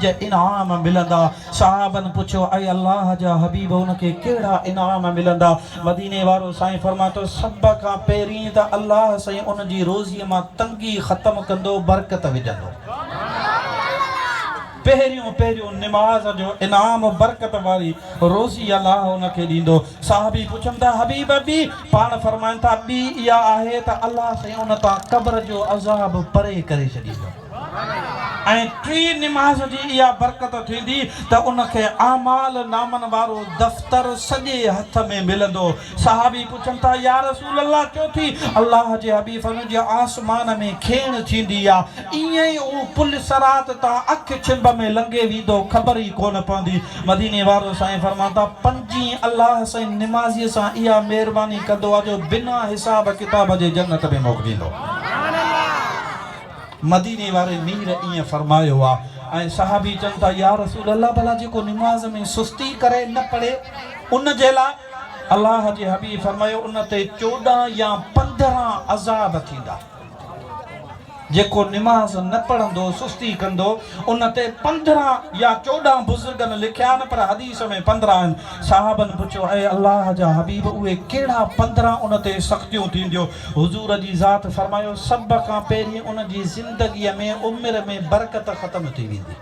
انعام ملندا. صحابن پڇيو، اي الله جا حبيب ان کي ڪهڙا انعام ملندا؟ مديني وارو سائين فرمائي ٿو، سڀ کان پهرين ته الله سائين ان جي روزيء مان تنگي ختم ڪندو، برڪت وجهندو. پهريون پهريون نماز جو انعام برڪت واري روزي الله ان کي ڏيندو. صحابي پڇن ٿا، حبيب ٻي؟ پاڻ فرمائن ٿا، ٻي اها آهي ته الله سائين ان تان قبر جو عذاب پري ڪري ڇڏيندو. ۽ ٽين نماز جي اها برڪت ٿيندي ته ان کي اعمال نامن وارو دفتر سڄي هٿ ۾ ملندو. صحابي پڇن ٿا، يا رسول الله چوٿين؟ الله جي حبيب فرمايو، جيئن آسمان ۾ کيڻ ٿيندي آ، ائين ئي اهو پل صراط تان اک ڇنڀ ۾ لنگهي ويندو، خبر ئي ڪونه پوندي. مديني وارو سائين فرمائن ٿا، پنجين الله سائين نمازيء سان اها مهرباني ڪندو آ جو بنا حساب ڪتاب جي جنت ۾ موڪليندو. مديني واري مير ائين فرمايو آ ۽ صحابي چون ٿا يا رسول الله ڀلا جيڪو نماز ۾ سستي ڪري نه پڙهي ان جي لاء؟ الله جي حبيب فرمايو ان تي 14 يا 15 عذاب ٿيندا جيڪو نماز نه پڙهندو سستي ڪندو ان تي 15 يا 14 بزرگن لکيا آهن پر حديث ۾ 15 آهن صحابن پڇيو اي الله جا حبيب اهي ڪهڙا 15 ان تي سختيون ٿينديون حضور جي ذات فرمايو، سڀ کان پهرين ان جي زندگيء ۾ عمر ۾ برڪت ختم ٿي ويندي.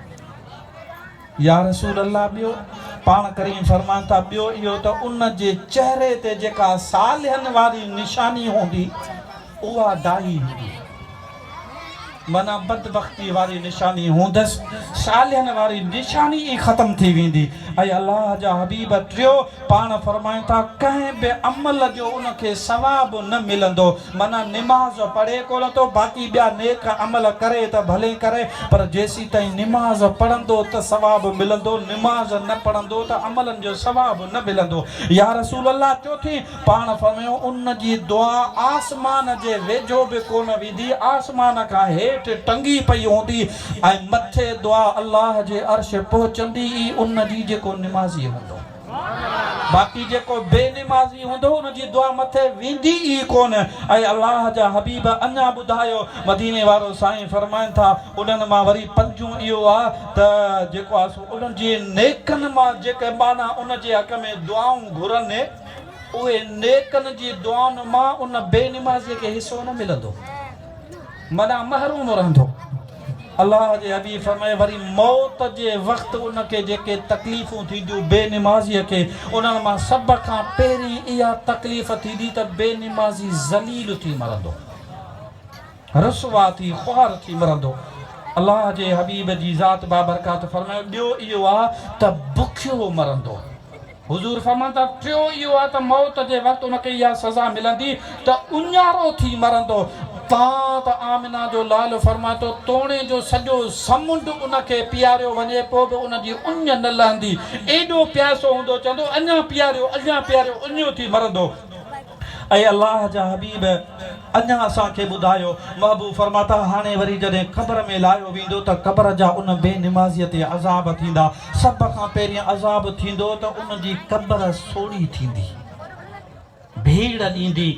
يا رسول الله ٻيو؟ پاڻ ڪريم فرمائن ٿا، ٻيو اهو ته ان جي چهري تي جيڪا صالحن واري نشاني هوندي اها ڊاهي ويندي. معنيٰ بدبختي واري نشاني هوندس، صالحن واري نشاني ئي ختم ٿي ويندي. اي الله جا حبيب! ٽيو، پاڻ فرمائن ٿا، ڪنهن به عمل جو ان کي ثواب نه ملندو. معنيٰ نماز پڙهي ڪونه ٿو، باقي ٻيا نيڪ عمل ڪري ته ڀلي ڪري، پر جيسيتائين نماز پڙهندو ته ثواب ملندو، نماز نه پڙهندو ته عملن جو ثواب نه ملندو. يا رسول الله! چوٿين، پاڻ فرمايو، ان جي دعا آسمان جي ويجهو به ڪونه ويندي، آسمان کان هيٺ ٽنگي پئي هوندي ۽ مٿي دعا الله جي عرش پهچندي ئي ان جي جيڪو نمازي هوندو. باقي جيڪو بي نمازي هوندو ان جي دعا مٿي ويندي ئي ڪونه. اي الله جا حبيب اڃا ٻڌايو، مديني وارو سائين فرمائن ٿا، انهن مان وري پنجون اهو آ ته جيڪو آ سو انهن جي نيڪن مان جيڪي ٻانها ان جي حق ۾ دعائون گهرن، اهي نيڪن جي دعائن مان ان بي نمازيء کي حصو نه ملندو، معنيٰ محروم رهندو. الله جي حبيب فرمايو، وري موت جي وقت ان کي جيڪي تڪليفون ٿينديون بي نمازيء کي، انهن مان سڀ کان پهرين اها تڪليف ٿيندي ته بي نمازي ذليل ٿي مرندو. رسوا ٿي خوار ٿي مرندو. الله جي حبيب جي ذات بابرڪات فرمايو، ٻيو اهو آ ته بکيو مرندو. حضور فرمائن ٿا، ٽيو اهو آ ته موت جي وقت ان کي اها سزا ملندي ته اڃارو ٿي مرندو. تان ته آمنه جو لال فرمائي ٿو، توڻي جو سڄو سمنڊ ان کي پياريو وڃي پوء به ان جي اڃ نه لهندي. ايڏو پياسو هوندو چوندو اڃا پياريو اڃا پياريو اڃيو ٿي مرندو. اي الله جا حبيب! اڃا اسان کي ٻڌايو. محبوب فرماتا، هاڻي وري جڏهن قبر ۾ لاهيو ويندو ته قبر جا ان بي نمازيء تي عذاب ٿيندا. سڀ کان پهرين عذاب ٿيندو ته ان جي قبر سوڙهي ٿيندي. ڀيڙ ڏيندي.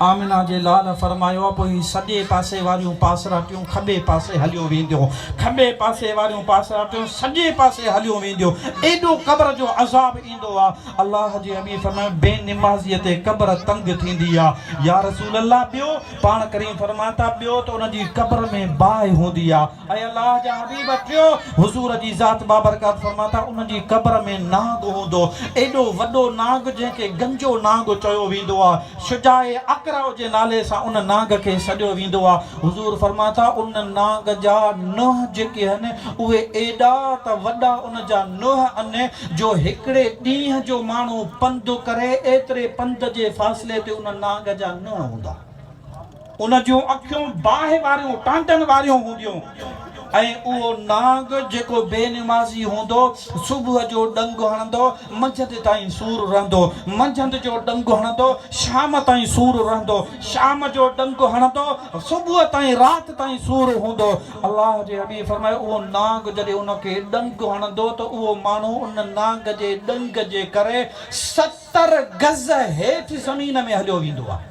آمنه جي لال فرمايو، پوء هي سڄي پاسي واريون پاسراٽيون کٻي پاسي هليون وينديون. کٻي پاسي واريون پاسراٽيون سڄي پاسي هليون وينديون. ايڏو قبر جو عذاب ايندو آ. الله جي حبيب فرمايو، بي نمازيء تي قبر تنگ ٿيندي آ. يا رسول الله ٻيو؟ پاڻ ڪريم فرمائن ٿا، ٻيو ته ان جي قبر ۾ باهه هوندي آ. اي الله جا حبيب ٽيو؟ حضور جي ذات بابرڪات فرمائن ٿا، ان جي قبر ۾ نانگ هوندو. ايڏو وڏو نانگ جنهن کي گنجو نانگ چيو ويندو آ. شجاع اقرع جي نالي سان ان نانگ کي سڏيو ويندو آ. حضور فرمائن ٿا، ان نانگ جا ننهن جيڪي هن اهي ايڏا ته وڏا ان جا ننهن ان جو هڪڙي ڏينهن جو ماڻهو پنڌ ڪري ايتري پنڌ جي فاصلي تي ان نانگ جا ننهن هوندا. ان جون اکيون باهه واريون ٽانڊن واريون هونديون ۽ اهو نانگ جيڪو بي نمازي هوندو صبح جو ڏنگ هڻندو منجهند تائين سور رهندو، منجهند جو ڏنگ هڻندو شام تائين سور رهندو، شام جو ڏنگ هڻندو صبح تائين رات تائين سور هوندو. الله جي حبيب فرمايو، اهو نانگ جڏهن ان کي ڏنگ هڻندو ته اهو ماڻهو ان نانگ جي ڏنگ جي ڪري 70 گز هيٺ زمين ۾ هليو ويندو آهي.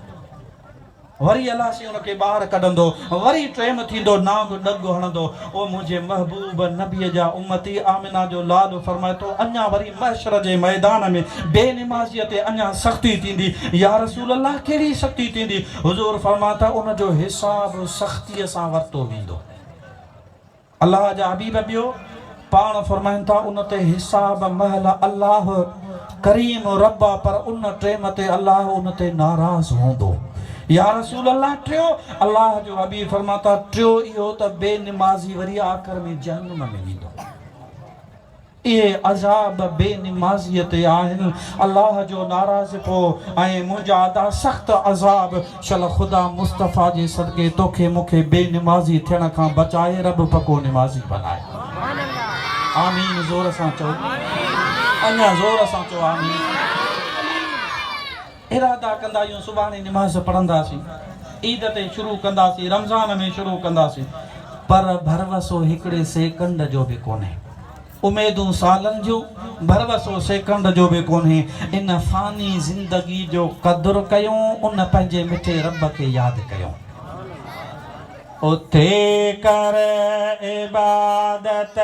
وري الله سائين ان کي ٻاهر ڪڍندو، وري ٽيم ٿيندو، نانگ ڏنگ هڻندو. او منهنجي محبوب نبيء جا امتي، آمنه جو لال فرمائي ٿو، اڃا وري محشر جي ميدان ۾ بي نمازيء تي اڃا سختي ٿيندي. يا رسول الله ڪهڙي سختي ٿيندي؟ حضور فرمائن ٿا، ان جو حساب سختيء سان ورتو ويندو. الله جا حبيب ٻيو پاڻ فرمائن ٿا ان تي حساب مهل الله ڪريم رب آ پر ان ٽيم تي الله ان تي ناراض هوندو. يا رسول الله ٽيو الله جو حبيب فرمائن ٿا ٽيو اهو ته بي نمازي وري آخر ۾ جهنم ۾ ويندو. اهي عذاب بي نمازيء تي آهن، الله جو ناراضپو ۽ منهنجا ادا سخت عذاب، شل خدا مصطفيٰ جي صدقي توکي مون کي بي نمازي ٿيڻ کان بچائي رب پڪو نمازي بنائي. آمين زور سان چئو اڃا زور سان چئو آمين. ارادا ڪندا آهيون سڀاڻي نماز پڙهنداسين، عيد تي شروع ڪنداسين، رمضان ۾ شروع ڪنداسين پر ڀروسو هڪڙي سيڪنڊ جو به ڪونهي. اميدون سالن جون، ڀروسو سيڪنڊ جو به ڪونهي. ان فاني زندگي جو قدر ڪيون، ان پنهنجي مٺي رب کي ياد ڪيون. اٿي ڪر عبادت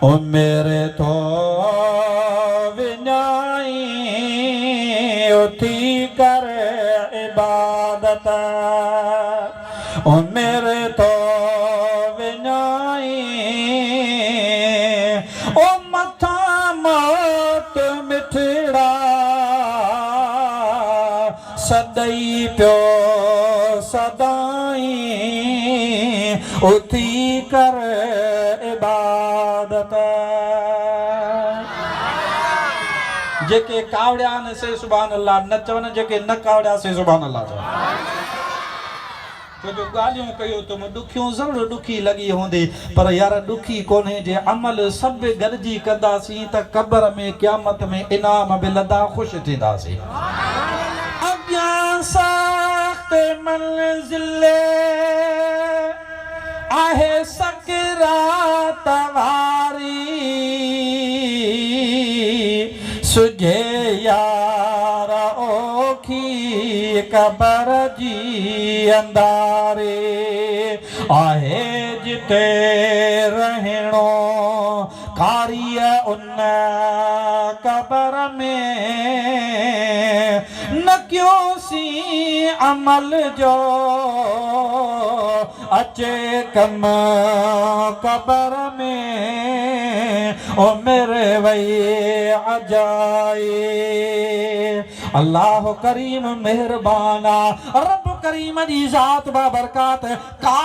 عمر ٿو وڃائين اٿي ڪر عبادت عمر ٿو وڃائين او مٿان موت مٺڙا سڏئي پيو سدائين اٿي ڪر عبادت. جيڪي ڪاوڙيا آهن سي سبحان الله نه چون جيڪي نه ڪاوڙيا سي سبحان الله چون. ڇو جو ڳالهيون ڪيون اٿم ڏکيون ضرور ڏکي لڳي هوندي پر يار ڏکي ڪونهي جي عمل سڀ گڏجي ڪنداسين ته قبر ۾ قيامت ۾ انعام ملندا خوش ٿينداسين. اڳيان سخت منزل آهي سڪرات واري سجهي يار اوکي قبر جي انداري آهي جتي رهڻو ڪاريء ان قبر ۾ نه ڪيوسين عمل جو اچي ڪم قبر ۾ عمر وئي اجائي. الله ڪريم مهربان آ رب ڪريم جي ذات بابرڪات ڪا.